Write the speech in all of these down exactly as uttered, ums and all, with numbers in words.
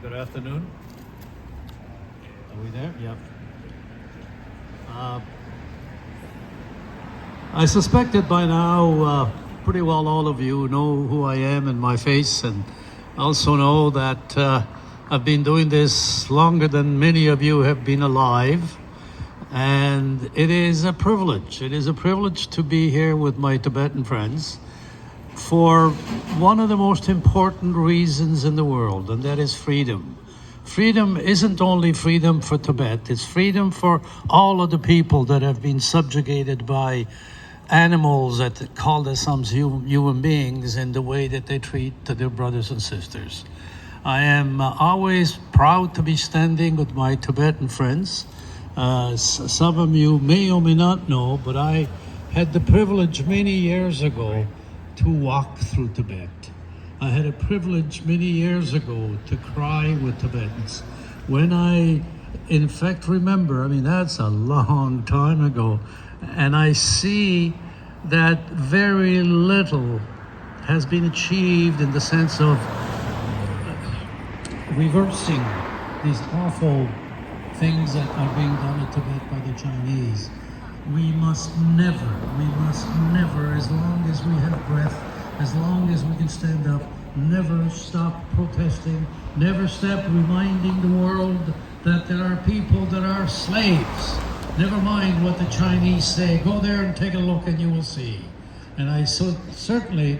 Good afternoon. Are we there? Yep. Uh, I suspect that by now, uh, pretty well all of you know who I am and my face, and also know that uh, I've been doing this longer than many of you have been alive. And it is a privilege. It is a privilege to be here with my Tibetan friends for one of the most important reasons in the world, and that is freedom. Freedom isn't only freedom for Tibet, it's freedom for all of the people that have been subjugated by animals that call themselves hu- human beings in the way that they treat their brothers and sisters. I am uh, always proud to be standing with my Tibetan friends. Uh, s- some of you may or may not know, but I had the privilege many years ago to walk through Tibet. I had a privilege many years ago to cry with Tibetans. When I, in fact, remember, I mean, that's a long time ago, and I see that very little has been achieved in the sense of reversing these awful things that are being done in Tibet by the Chinese. We must never, we must never, as long as we have breath, as long as we can stand up, never stop protesting, never stop reminding the world that there are people that are slaves. Never mind what the Chinese say. Go there and take a look and you will see. And I so certainly,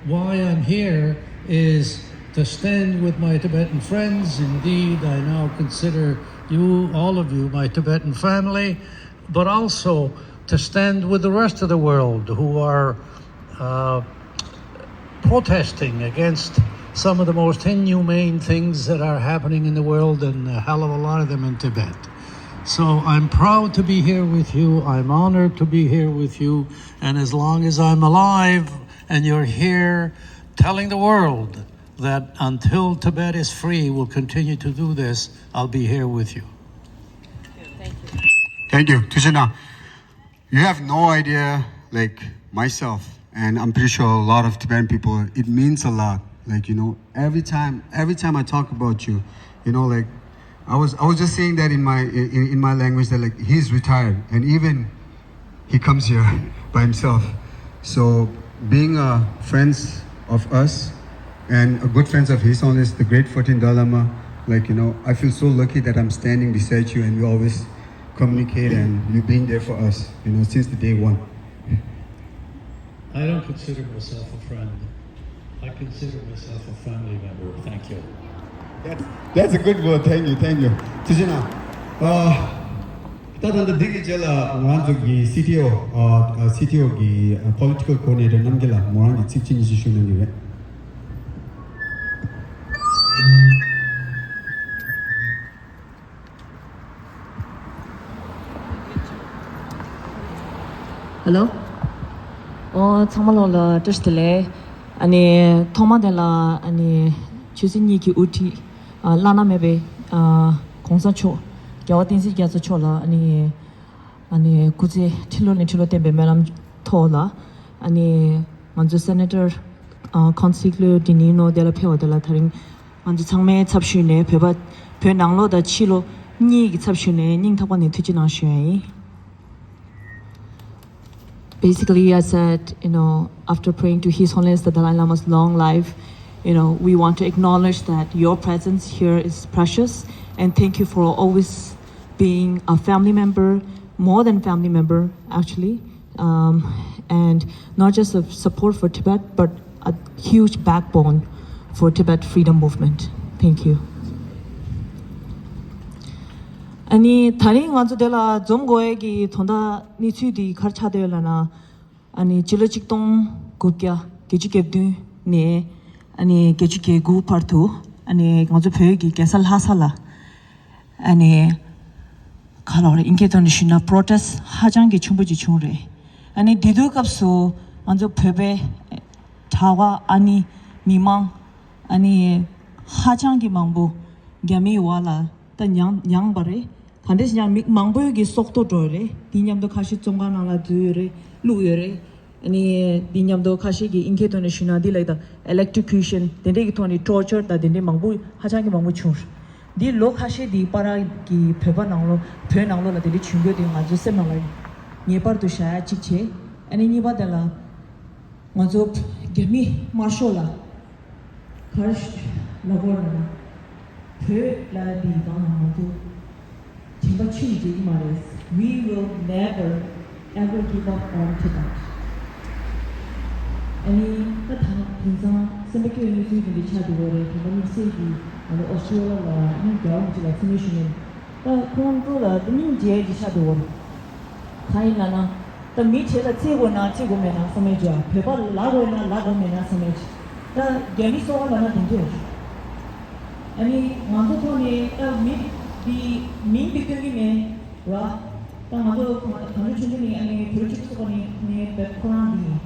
why I'm here is to stand with my Tibetan friends. Indeed, I now consider you, all of you, my Tibetan family, but also to stand with the rest of the world who are uh, protesting against some of the most inhumane things that are happening in the world, and a hell of a lot of them in Tibet. So I'm proud to be here with you. I'm honored to be here with you. And as long as I'm alive and you're here telling the world that until Tibet is free, we'll continue to do this, I'll be here with you. Thank you. Tushina, you have no idea, like myself, and I'm pretty sure a lot of Tibetan people, it means a lot. Like, you know, every time, every time I talk about you, you know, like, I was, I was just saying that in my, in, in my language that like, he's retired, and even he comes here by himself. So being a friends of us and a good friends of his, only the great fourteen Dalai Lama, like, you know, I feel so lucky that I'm standing beside you and we always communicate and you being there for us, you know, since the day one. I don't consider myself a friend. I consider myself a family member. Thank you. That's, that's a good word. Thank you, thank you. Tushina, uh, ད་ད་ལྟ་འདི་གི་རྗེས་ལ་ང་ཚོ་གི་སི་ཊི་ཨོ། སི་ཊི་ཨོ་གི་པོ་ལི་ཊི་ཀལ་ཀོ་ཨོ་ཌི་ནེ་ཊར་རྣམ་རྒྱལ་ལགས་མོ་རང་གི་ཚིག་གཅིག་གཉིས་ཤིག་ཞུ་གནང་གི་རེད། Hello. ཨོ་ཚང་མ་ལོ་ལ་བཀྲ་ཤིས་བདེ་ལེགས། ཨ་ནི་ཐོག་མ་དེ་ལ་ཨ་ནི་ཆོས་སྲིད་གཉིས་ཀྱི་དབུ་ཁྲིད་ཨ་བླ་ན་མེད་པའི་ཨ་གོང་ས་མཆོག་རྒྱལ་བ་བསྟན་འཛིན་རྒྱ་མཚོ་མཆོག་ལ་ཨ་ནི་ཨ་ནི་སྐུ་ཚེ་ཁྲི་ལོ་ནས་ཁྲི་ལོ་བརྟན་པའི་སྨོན་ལམ་ཐོག་ལ་ཨ་ནི་ང་ཚོ་སེ་ནེ་ཊར་ཨ་ཁོན་སི་ཀུ་ལོ་ཌི་ནི་ནོ་དེ་ལ་ཕེབས་པ་དེ་ལ་ད་རིང་ང་ཚོ་ཚང་མའི་ཚབ་ཞུས་ནས་བོད་པ་བོད་ནང་ལོགས་དང་ཕྱི་ལོགས་གཉིས་ཀྱི་ཚབ་ཞུས་ནས་སྙིང་ཐག་པ་ནས་ཐུགས་རྗེ་གནང་ཞུ་ཡ་ཡིན། Basically, I said, you know, after praying to His Holiness the Dalai Lama's long life, you know, we want to acknowledge that your presence here is precious, and thank you for always being a family member, more than family member, actually, um, and not just a support for Tibet, but a huge backbone for Tibet freedom movement. Thank you. ཨ་ནི་ད་རིང་ང་ཚོ་དེ་ལ་འཛོམས་དགོས་ཡས་ཀྱི་དོན་དག་གནས་ཚུལ་འདི་ག་རེ་ཆགས་བསྡད་ཡོད་ལབ་ན། ཨ་ནི་སྤྱི་ལོ་གཅིག་སྟོང་དགུ་བརྒྱ་བརྒྱད་ཅུ་གྱ་བདུན་ནས་ཨ་ནི་བརྒྱད་ཅུ་གྱ་དགུ་བར་དུ་ཨ་ནི་ང་ཚོ་བོད་ཀྱི་རྒྱལ་ས་ལྷ་ས་ལ་ཨ་ནི་ག་ལབ་རེད། ཨིན་སྐད་ཐོག་ནས་ཞུས་ན་པྲོ་ཊེ་སི་ཊི་ཧ་ཅང་གི་ཆེན་པོ་ཅིག་བྱུང་རེད། ཨ་ནི་དེ་དུས་སྐབས་སུ་ང་ཚོ་བོད་པའི་གྲྭ་པ་ཨ་ནི་མི་མང་ཨ་ནི་ཧ་ཅང་གི་མང་པོ་རྒྱ་མིའི་འོག་ལ་ད་མྱངས་མྱངས་པ་རེད། ག་འདྲ་ཞིག་ཀྱང་མི་མང་པོའི་གི་སྲོག་ཐོག་འགྲོ་ཡོད་རེད། དེ་མཉམ་དུ་ཁ་ཤས་བཙོན་ཁང་ནང་ལ་འཛུལ་ཡོད་རེད། བླུགས་ཡོད་རེད། ཨ་ནི་འདི་མཉམ་དུ་ཁ་ཤས་ཀྱིས་དབྱིན་སྐད་ཐོག་ནས་ཞུས་ན་འདི་ལ་ད་electrocution དེ་འདྲས་ཀྱི་ཐོག་ནས་torture དང་དེ་འདྲས་མང་པོ་ཧ་ཅང་གི་མང་པོ་བྱུང་། འདི་ལོ་ཁ་ཤས་འདི་བར་གྱི་བོད་པ་ནང་ལོགས་བོད་ནང་ལོགས་ལ་དེ་འདྲས་བྱུང་དགོས་དེ་ང་ཚོའི་སེམས་ནང་ལ་ངེས་པར་དུ་བཞག་ཡ་གཅིག་བྱས། ཨ་ནི་གཉིས་པ་དེ་ལ་ང་ཚོ་རྒྱ་མི་དམར་ཤོག་ལ་ག་རེ་ལབ་དགོས་རེད་ན། བོད་ལ་འདི་གང་ལ་ང་ཚོ་དྲན་པ་ཆུད་ནས་བརྗེད་ཀྱི་མ་རེད། We will never ever give up on Tibet. ཨ་ནི་ད་ད་དེང་སང་སེམས་པ་སྐྱོ་བའི་གནས་ཚུལ་དེ་འདྲ་ཆགས་བསྡད་ཡོད་རེད། དེ་ག་དམིགས་བསལ་གྱིས་ང་ཚོ་ཨོ་སི་ཀྲི་ཡ་ལ་ཨ་ནི་རྒྱལ་བ་རིན་པོ་ཆེ་ལ་མཚན་སྨད་ཞུ་མཁན། ད་ཁོང་ཚོ་ལ་ད་སྙིང་རྗེ་ཅིག་ཆགས་འདུག་ག་ཡིན་ལབ་ན། ད་མི་དེ་ལ་བརྩི་དགོས་ན་བརྩི་དགོས་མེད་ན་བསམ་མེད་ཅིག་བོད་པ་ལ་ལབ་དགོས་ན་ལབ་དགོས་མེད་ན་བསམ་མེད་ཅིག་ད་རྒྱ་མི་སོགས་ལབ་ན་དེ་འདྲས་རེད། ཨ་ནི་ང་ཚོ་ཐོག་ནས་ད་མི་འདི་མིང་འདི་སྟོན་གྱི་མེད་ར། ད་ང་ཚོ་གང་ཚོ་ཆུང་ཆུང་ནས་ཨ་ནི་བོད་ཕྲུག་ཚོ་ནས་ནས་བོད་ཁོ་རང་འདི་ཡིན།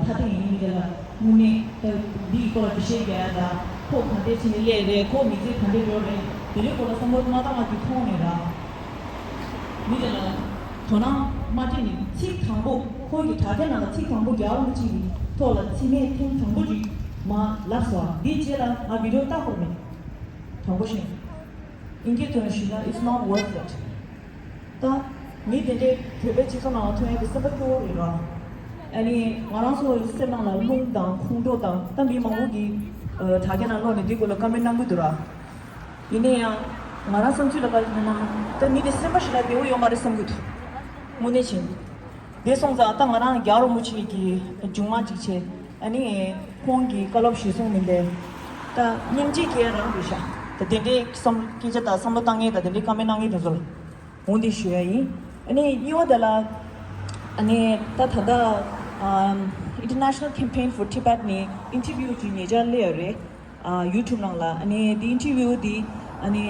ཐ་དད་ཡིན་མི་དེ་ལ་དངོས་གནས་ད་འདིའི་སྐོར་ལ་འགྲེལ་བཤད་རྒྱག་ཡ་ད་ཁོ་ག་འདྲས་བྱས་ནས་སླེབས་རེད། ཁོ་མི་ཚེ་ག་འདྲས་འགྲོ་རེད། དེ་འདྲའི་སྐོར་ལ་བསམ་བློ་མ་བཏང་བ་དེ་མཐོང་ནས་ར། མི་དེ་ལ་དོ་སྣང་མ་སྤྲད་ནས་ཚིག་དང་པོ་ཁོ་གི་དྲ་རྒྱ་ནང་ལ་ཚིག་དང་པོ་རྒྱལ་བ་རིན་པོ་ཆེ་གི་ཐོག་ལ་ཚིག་སྨྲས་ཐེངས་དང་པོ་ཅིག་མ་ལབ་སོང་། འདིའི་རྗེས་ལ་ང་བི་ཌི་ཡོ་ལྟ་དགོས་མེད། དྲང་པོ་བཤད། དབྱིན་སྐད་ཐོག་ནས་ཞུས་ན། It's not worth it. ད་མི་དེ་འདྲའི་བོད་པའི་སྤྱི་ཚོགས་ནང་ལ་ཐོན་ཡ་དེ་སེམས་པ་སྐྱོ་བོ་རེད་ར། ཨ་ནི་ང་རང་ཚོ་སེམས་ནང་ལ་རླུང་དང་ཁོང་ཁྲོ་དང་ད་མི་མང་པོ་གིས་ཨ་དྲ་རྒྱ་ནང་ལོག་ནས་འདི་སྐོར་ལ་ཀ་མེན་གནང་གི་འདུག་ར། ཡིན་ན་ཡང་ང་རང་བསམ་ཚུལ་ལ་ག་རེ་ཡིན་ན། ད་མི་དེ་སེམས་པ་ཞིག་ལ་བདེ་བོ་ཡོད་མ་རེད་བསམ་གི་འདུག་དངོས་གནས་བྱས། དེ་སོང་ཙང་ད་ང་རང་རྒྱལ་བ་རིན་པོ་ཆེ་གི་སྒྲུང་མ་གཅིག་བྱས། ཨ་ནི་ཁོང་གི་བཀའ་སློབ་ཞུས་སོང་མིན་པས། ད་སྙིང་རྗེ་སྐྱེ་རང་རེད་ཤག་ད་དེ་འདྲའི་བསམ་སྐད་ཆ་དང་བསམ་བློ་བཏང་མཁན་དང་དེ་འདྲའི་བཀའ་མོལ་གནང་མཁན་དེ་ཚོ་ལ་འོང་དེ་ཞུ་ཡ་ཡིན། ཨ་ནི་གཉིས་པ་དེ་ལ་ཨ་ནི་ད་ད་ལྟ་ཨམ་International Campaign for Tibet ནས་ཨིན་ཊར་བིའུ་ཅིག་ཉེ་ཆར་སླེབས་ཡོད་རེད། ཨ་ཡུ་ཊུབ་ནང་ལ། ཨ་ནི་དེ་ཨིན་ཊར་བིའུ་དེ་ཨ་ནི་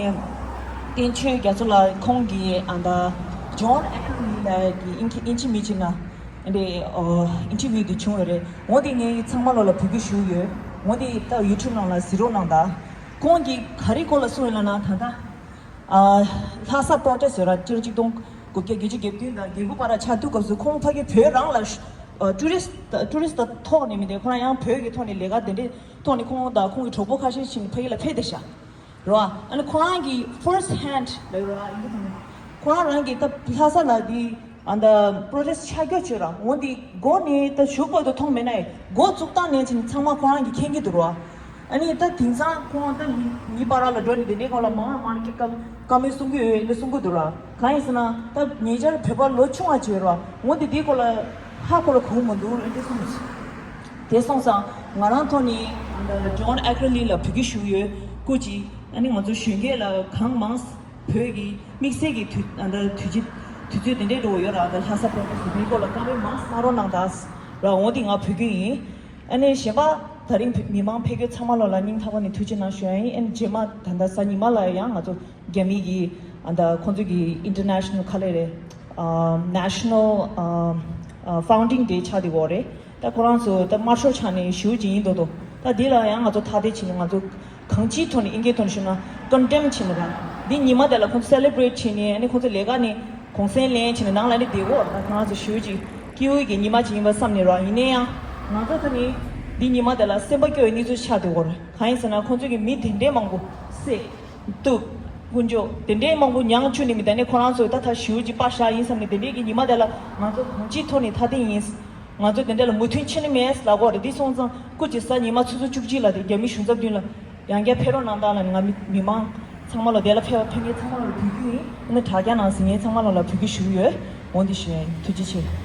བསྟན་ཆོས་རྒྱ་མཚོ་ལགས་ཁོང་གིས་ཨ་ད་ཇོན་ཨེ་ཀར་ལི་ལགས་ཀྱི་དབྱིན་ཨིན་ཇི་མི་ཅིག་ནང་ཨ་ནི་ཨ་ཨིན་ཊར་བིའུ་དེ་བྱུང་ཡོད་རེད། འོ་དེ་ངས་ཚང་མ་ལོ་ལ་བོད་སྐད་ཞུ་ཡོད། འོ་དེ་ད་ཡུ་ཊུབ་ནང་ལ་གཟིགས་རོགས་གནང་དང་། ཁོང་གིས་ག་རེ་སྐོར་ལ་གསུངས་ཡོད་ལབ་ན། ད་ལྟ་ཨ་ལྷ་ས་པྲོ་ཊེ་སི་ཡོད་ར། སྤྱི་ལོ་ཆིག་སྟོང་དགུ་བརྒྱ་བརྒྱད་ཅུ་གྱ་བདུན་དང་གྱ་དགུ་བར་ཆགས་དུས་སྐབས་སུ་ཁོང་ཕ་གི་བོད་རང་ལ་ཨ་ཊུ་རི་སི་ཊི་ཊུ་རི་སི་ཊི་ཐོག་ནས་མི་འདུག་ཁོ་རང་ཡང་བོད་ཀྱི་ཐོག་ནས་ལས་ཀ་དེ་འདྲའི་ཐོག་ནས་ཁོང་དང་ཁོང་གི་གྲོགས་པོ་ཁ་ཤས་ཤིག་ཕ་གི་ལ་ཕེབས་བསྡད་ཤག་རེད་བ། ཨ་ནི་ཁོ་རང་གི་ཕར་སི་ཊི་ཧན་ཌི་ལབ་ཡོད་ར། ཨིན་སྐད་ཐོག་ནས་ཁོ་རང་རང་གི་ད་ལྷ་ས་ལ་དེ་ཨ་ད་པྲོ་ཊེ་སི་ཊི་ཆགས་ཀྱི་ཡོད་ར། འོ་དེ་མགོ་ནས་ད་གཞུག་བར་དུ་མཐོང་མེད་ན་ཡང་འགོ་བཙུགས་སྟངས་ནས་ཕྱིན་ཚང་མ་ཁོ་རང་གིས་མཁྱེན་གྱི་འདུག་ར། ཨ་ནི་ད་དེང་སང་ཁོང་ད་མི་མི་བར་ལ་འགྲོ་ནས་དེ་འདྲའི་སྐོར་ལ་མང་མང་ཀི་བཀའ་བཀའ་མོལ་གསུང་གི་ཡོད་ལ་གསུང་གི་འདུག་ར། གང་ཡིན་ཟེར་ན་ད་ཉེ་ཆར་བོད་པ་ལོ་ཆུང་བ་བྱས་ར། འོ་དེ་དེའི་སྐོར་ལ་ཧ་གོ་ལ་གོ་མི་འདུག་ཨ་འདྲ་གསུངས། དེ་སོང་ཙང་ང་རང་ཐོག་ནས་ཇོན་ཨེ་ཀར་ལི་ལ་བོད་སྐད་ཞུ་ཡོད། སྐུ་མཁྱེན། ཨ་ནི་ང་ཚོ་གཞོན་སྐྱེས་ལ་གང་མང་བོད་ཀྱི་དམིགས་བསལ་གྱི་དུས་ཨ་ད་དུས་ཆེ་དུས་ཚོད་དེ་འདྲའི་འགྲོ་ཡོད་ར། ད་ལྷ་ས་པྲོ་ཊེ་སི་ཊི་དེའི་སྐོར་ལ་བཀའ་མོལ་མང་གནང་རོགས་གནང་དང་ར། འོ་དེ་ང་ཕུལ་རྒྱུ་ཡིན། ཨ་ནི་གཞན་པ་ད་རིང་མི་མང་ཕེབས་མཁན་ཚང་མ་ལོ་ལ་སྙིང་ཐག་པ་ནས་ཐུགས་རྗེ་གནང་ཞུ་ཡ་ཡིན། ཨ་ནི་རྗེས་མ་ད་ལྟ་གཟའ་ཉི་མ་ལ་ཡང་ང་ཚོ་རྒྱ་མི་གི་ཨ་ད་ཁོང་ཚོ་གི་ཨིན་ཊར་ནེ་ཤ་ནལ་ག་ལེ་རེད། ཨ་ནེ་ཤ་ནལ་ཨ་ཨ་ཕའུན་ཌིང་ཌེ་ཆགས་བསྡད་ཡོད་རེད། ད་ཁོ་རང་ཚོ་ད་དམར་ཤོག་ཆ་ནས་ཞུ་རྒྱུ་ཡིན་མདོག་མདོག་ད་འདི་ལ་ཡང་ང་ཚོ་ཐ་དད་བྱས་ནས་ང་ཚོ་གང་ཅིའི་ཐོག་ནས་ཨིན་སྐད་ཐོག་ནས་ཞུ་ན་ཀོན་ཌེམ་བྱས་ནས་ར། འདི་ཉི་མ་དེ་ལ་ཁོང་ཚོ་སེ་ལེ་བྷི་རེཊ་བྱས་ནས། ཨ་ནི་ཁོང་ཚོ་ལས་ཀ་ནས་གུང་སེང་ལེན་བྱས་ནས་ནང་ལ་ནི་བསྡད་ཡོད་ར། ད་ཁོ་རང་ཚོ་ཞུ་རྒྱུ་སྐྱིད་པོ་གི་ཉི་མ་ཅིག་ཡིན་པ་བསམ་ནས་ར། ཡིན་ན་ཡང་ང་ཚོ་ད་ནི་འདི་ཉི་མ་དེ་ལ་སེམས་པ་སྐྱོ་བའི་གནས་ཚུལ་ཆགས་བསྡད་ཡོད་ར། གང་ཡིན་ཟེར་ན་ཁོང་ཚོ་གི་མི་དེ་འདྲའི་མང་པོ་བསད། གཏུབ། དཀོན་མཆོག་དེ་འདྲའི་མང་པོ་མྱངས་བཅུག་ནས་མི་ད་ནི་ཁོ་རང་ཚོས་ད་ད་ཞུ་རྒྱུ་པ་ཤག་ཡིན་བསམ་ནས་དེ་འདྲའི་གི་ཉི་མ་དེ་ལ་ང་ཚོ་གང་ཅིའི་ཐོག་ནས་ཐ་དད་ཡིན། ང་ཚོ་དེ་འདྲ་ལ་མོས་མཐུན་ཆེ་ནི་མེད་ལབ་དགོས་རེད། འདི་སོང་ཙང་སྐུ་མཁྱེན་གཟའ་ཉི་མ་ཆུ་ཚོད་བཅུ་གཅིག་ལ་དེ་རྒྱ་མི་གཞུང་ཚབ་མདུན་ལ་ཡང་བསྐྱར་ཕེབས་རོགས་གནང་དང་ལབ་ནས་ང་མི་མི་མང་ཚང་མ་ལ་དེ་ལ་ཕེབས་ཕེབས་མཁན་ཚང་མ་ལ་འབོད་སྐུལ་ཡིན། ཨ་ནི་དྲ་རྒྱ་ནང་གཟིགས་མཁན་ཚང་མ་ལ་ལ་འབོད་སྐུལ་ཞུ་གི་ཡོད། འོ་འདི་ཞུ་ཡ་ཡིན། ཐུགས་རྗེ་ཆེ།